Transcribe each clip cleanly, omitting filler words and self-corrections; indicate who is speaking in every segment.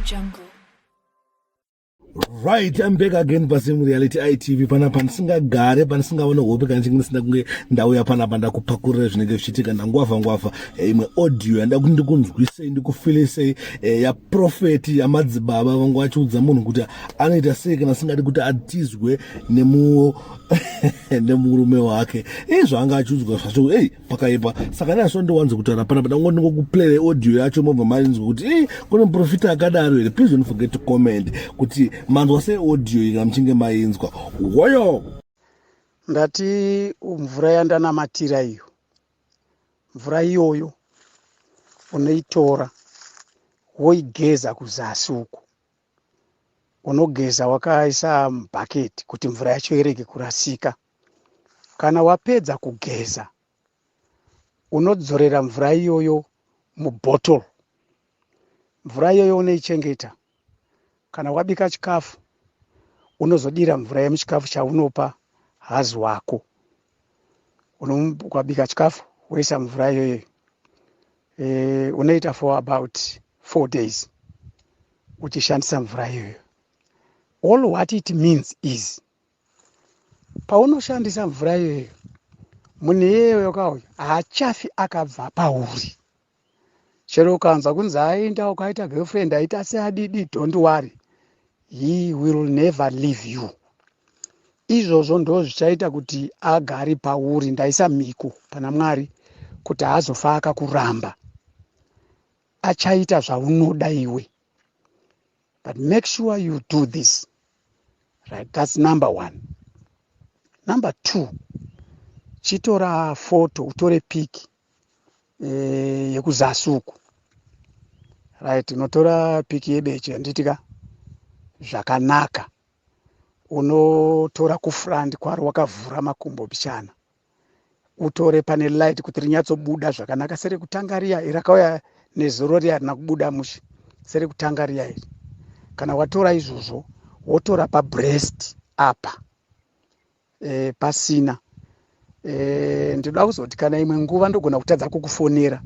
Speaker 1: Jungle.
Speaker 2: Right, I'm back again paSim Reality ITV panapa ndisingagare, pandisingavone hope kana chinge ndisina kunge ndauya panapa ndakupakurira zvinenge zvichiitika. Ndangwavha ngwavha imwe audio yanda kuti ndikunzwisei, ndikufilisei yaprophet yamadzibaba vangu vachiudza munhu kuti anoita sei kana asingadi kuti atizwe nemurume wake. Zvaanga achiudzwa zvacho, ei, pakaipa. Saka naso ndiwanze kutaura panapa, ndango ndingokuplayera audio yacho, mobva mainzwa kuti kune muprofita akadaro here. Please don't forget to comment kuti manzwa sei audio iyi kana muchinge mainzwa woyo.
Speaker 3: Ndati mvura yandanamatira iyo, mvura iyoyo unoitora woigeza kuzasi uku. Unogeza wakaisa mubhaketi kuti mvura yacho irege kurasika. Kana wapedza kugeza, unodzorera mvura iyoyo mubhotoro. Mvura iyoyo unoichengeta. Kana wabika chikafu, unozodira mvura yemuchikafu chaunopa hazi wako. Ukabika chikafu, woisa mvura iyoyo. Unoita for about 4 days uchishandisa mvura iyoyo. All what it means is, paunoshandisa mvura iyoyo, munhu iyeyo kauyu haachafi akabva pauri. Chero ukanzwa kunzi aenda, ukaita girlfriend, aita seadidi, don't worry, he will never leave you. Izvozvo ndo zvichaita kuti agare pauri. Ndaisa mhiko pana Mwari kuti haazofa akakuramba, achaita zvaunoda iwe. But make sure you do this right. That's number one. Number two, chitora foto, utore pic yekuzasi uku, right? Unotora pic yebeche, handiti ka? Zvakanaka. Unotora kufront kwaro wakavhura makumbo bichana, utore pane light kuti rinyatsobuda zvakanaka serekutanga riya rakauya nezuro riya, rina kubuda mushe serekutanga riya iri. Kana watora izvozvo, wotora pabreast apa pasina. Ndinoda kuzoti kana imwe nguva ndogona kutadza kukufonera,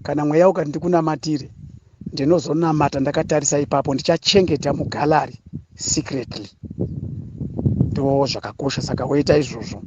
Speaker 3: kana mweya ukati ndikunamatire, ndinozonamata ndakatarisa ipapo. Ndichachengeta mugallery secretly. Ndo zvakakosha. Saka woita izvozvo.